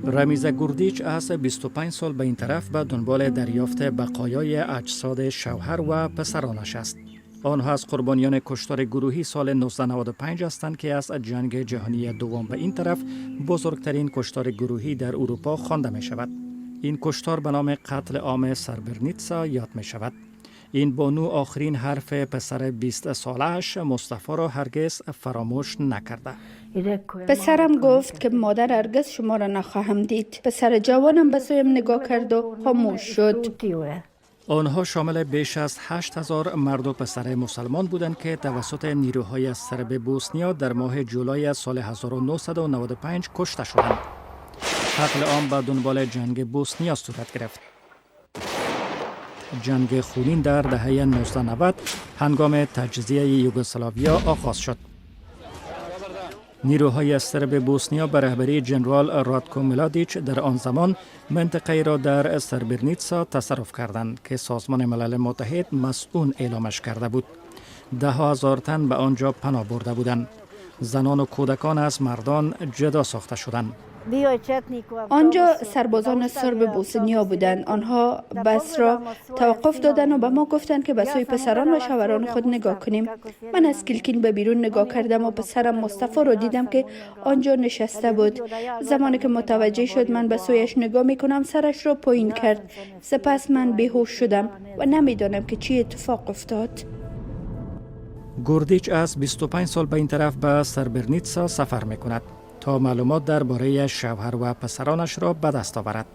Рамиза Гурдич аз 25 сол ба ин тараф ба дунболи дарёфти бақоёи аҷсоди шавҳар ва писаронаш аст. Онҳо аз қурбониёни куштори гурӯҳӣ соли 1995 ҳастанд, ки аз ҷанги ҷаҳонии дуввум ба ин тараф бузургтарин куштори гурӯҳӣ дар Урупо хонда мешавад. Ин куштор ба номи қатли омми Сребреница ёд мешавад. Ин бону охирин ҳарфи писари 20 солааш Мустафоро ҳаргиз фаромӯш накарда. پسرم گفت که مادر، هرگز شما را نخواهم دید. پسر جوانم به سویم نگاه کرد و خاموش شد. آنها شامل بیش از 8000 مرد و پسر مسلمان بودند که توسط نیروهای سرب بوسنیا در ماه جولای سال 1995 کشته شدند. قتل عام به دنبال جنگ بوسنیا صورت گرفت. جنگ خونین در دهه 1990 هنگام تجزیه یوگسلاویا آغاز شد. نیروهای سرب بوسنیا به رهبری جنرال راتکو ملادیچ در آن زمان منطقه را در سربرنیتسا تصرف کردند که سازمان ملل متحد مصئون اعلامش کرده بود. ده هزار تن به آنجا پناه برده بودند. زنان و کودکان از مردان جدا ساخته شدند. آنجا سربازان سرب بوسنیا بودند. آنها بس را توقف دادند و به ما گفتند که به سوی پسران و شوهران خود نگاه کنیم. من از کلکین به بیرون نگاه کردم و پسرم مصطفی را دیدم که آنجا نشسته بود. زمانی که متوجه شد من به سویش نگاه می کنم، سرش را پایین کرد. سپس من بیهوش شدم و نمیدانم که چی اتفاق افتاد. گوردیچ از 25 سال به این طرف به سربرنیتسا سفر می کند تا معلومات درباره شوهر و پسرانش را به دست آورد.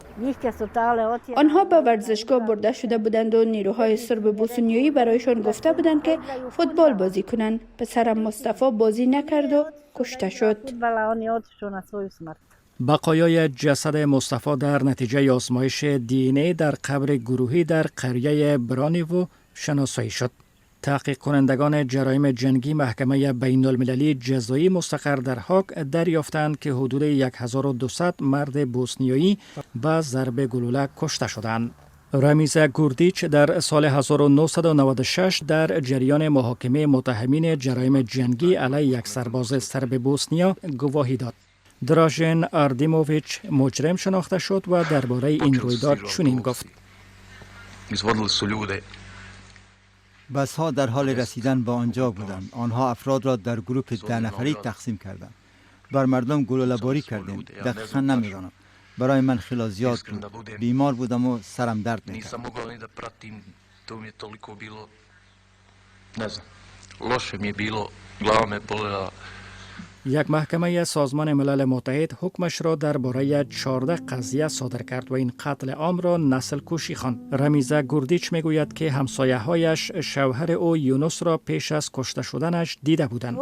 آنها به ورزشگاه برده شده بودند و نیروهای سرب بوسنیایی برایشان گفته بودند که فوتبال بازی کنند. پسرم مصطفی بازی نکرد و کشته شد. بقایای جسد مصطفی در نتیجه آزمایش DNA در قبر گروهی در قریه برانیوو شناسایی شد. تحقیق کنندگان جرایم جنگی محکمه بین المللی جزایی مستقر در هاگ دریافتند که حدود 1200 مرد بوسنیایی به ضرب گلوله کشته شدند. رمیزا گوردیچ در سال 1996 در جریان محاکمه متهمین جرایم جنگی علیه یک سرباز سرب بوسنیا گواهی داد. دراژن اردیموویچ مجرم شناخته شد و درباره این رویداد چنین گفت: بس ها در حال رسیدن به آنجا بودند. آنها افراد را در گروپ 10 نفری تقسیم کردند. بر مردم گلوله باری کردیم. دقیقا نمیدانم. برای من خیلی زیاد بود. بیمار بودم و سرم درد میکرد. Ne znam, loše mi je bilo, glava me bolela. یک محکمه سازمان ملل متحد حکمش را درباره 14 قضیه صادر کرد و این قتل عام را نسل کشی خواند. رمیزا گوردیچ میگوید که همسایه هایش شوهر او یونس را پیش از کشته شدنش دیده بودند.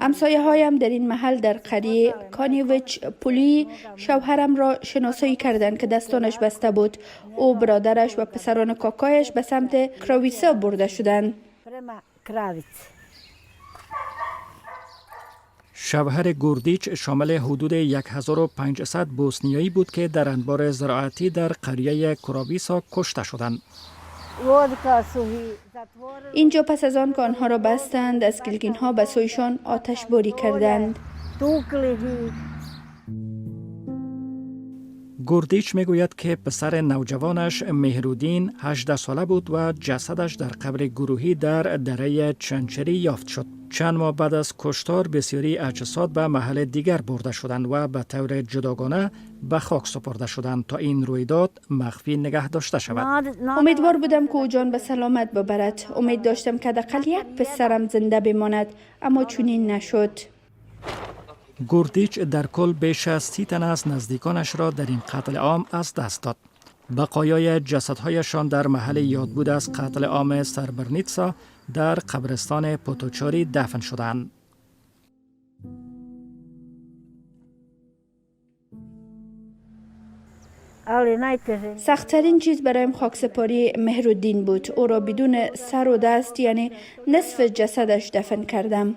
همسایه هایم در این محل در قریه کانیویچ پولی شوهرم را شناسایی کردند که دستانش بسته بود. او، برادرش و پسران کاکایش به سمت کراویسا برده شدند. شوهر گوردیچ شامل حدود 1500 بوسنیایی بود که در انبار زراعتی در قریه کراویسا کشته شدند. اینجا پس از آن که آنها را بستند، از کلکین ها به سویشان آتش باری کردند. گوردیچ میگوید که پسر نوجوانش مهرودین 18 ساله بود و جسدش در قبر گروهی در دره چنچری یافت شد. چند ماه بعد از کشتار، بسیاری اجساد به محل دیگر برده شدند و به طور جداگانه به خاک سپرده شدند تا این رویداد مخفی نگه داشته شود. امیدوار بودم که او جان به سلامت ببرد. امید داشتم که حداقل یک پسرم زنده بماند، اما چنین نشد. گوردیچ در کل بیش از 30 تن از نزدیکانش را در این قتل عام از دست داد. بقایای جسدهایشان در محل یادبود از قتل عام سربرنیتسا در قبرستان پوتوچاری دفن شدند. سختترین چیز برایم خاکسپاری مهرالدین بود. او را بدون سر و دست، یعنی نصف جسدش، دفن کردم.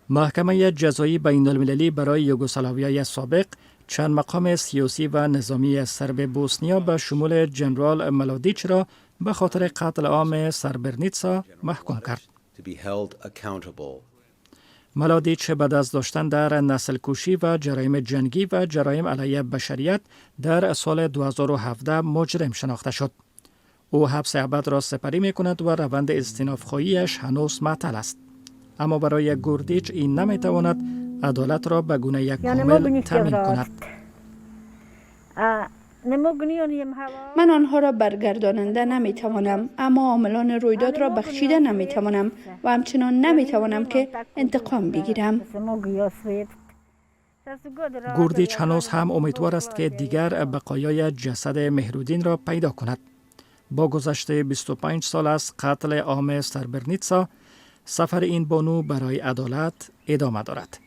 محکمه جزایی بین المللی برای یوگسلاویای سابق چند مقام سیاسی و نظامی سرب بوسنیا به شمول جنرال ملادیچ را به خاطر قتل عام سربرنیتسا محکوم کرد. To be held accountable. ملادیچ به دست داشتن در نسل کشی و جرایم جنگی و جرایم علیه بشریت در سال 2017 مجرم شناخته شد. او حبس ابد را سپری می کند و روند استیناف خواهیش هنوز معطل است. اما برای گوردیچ این نمی تواند عدالت را به گونه یک کامل تامین کند. من آنها را برگرداننده نمی توانم، اما عاملان رویداد را بخشیده نمی توانم و همچنان نمی توانم که انتقام بگیرم. گوردیچ هنوز هم امیدوار است که دیگر بقایای جسد مهرودین را پیدا کند. با گذشت 25 سال از قتل عام سربرنیتسا، سفر این بانو برای عدالت ادامه دارد.